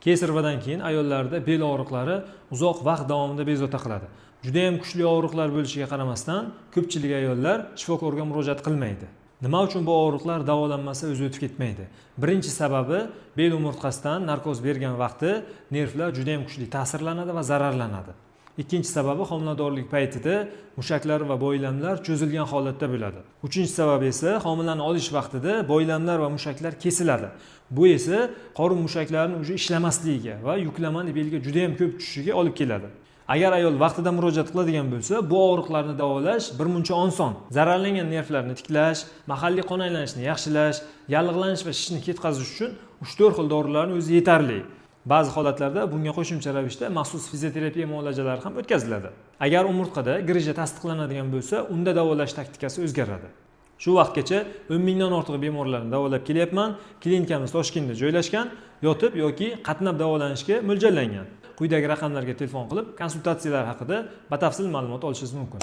Кесарево dan keyin ayollarda bel og'riqlari uzoq vaqt davomida bezovta qiladi. Juda ham kuchli og'riqlar bo'lishiga qaramasdan, ko'pchilik ayollar shifokorga murojaat qilmaydi. Nima uchun bu og'riqlar davolanmasa, o'zi o'tib ketmaydi? Birinchi sababi, bel umurtqasidan narkoz bergan vaqti nervlar juda ham kuchli ta'sirlanadi va zararlanadi. Ikkinchi sababi, homiladorlik paytida mushaklar va boylamlar cho'zilgan holatda bo'ladi. Uchinchi sababi esa, homilani olish vaqtida boylamlar va mushaklar kesiladi. Bu esa qorin mushaklarini уже ishlamasligiga va yuklamani belga juda ham ko'p tushishiga olib keladi. Agar ayol vaqtida murojaat qiladigan bo'lsa, bu og'riqlarni davolash birmuncha oson. Zararlangan nervlarni tiklash, mahalliy qon aylanishini yaxshilash, yallig'lanish va shishni ketkazish uchun 3-4 xil dorilarni o'zi yetarli. Ba'zi holatlarda bunga qo'shimcha ravishda maxsus fizioterapiya muolajalari ham o'tkaziladi. Agar umurtqada грыжа tasdiqlanadigan bo'lsa, unda davolash taktikasi o'zgaradi. Shu vaqtgacha 10 mingdan ortiq bemorlarni davolab kelyapman. Klinikamiz Toshkentda joylashgan, yotib yoki qatnab davolanishga mo'ljallangan. Quyidagi raqamlarga telefon qilib, konsultatsiyalar haqida batafsil ma'lumot olishingiz mumkin.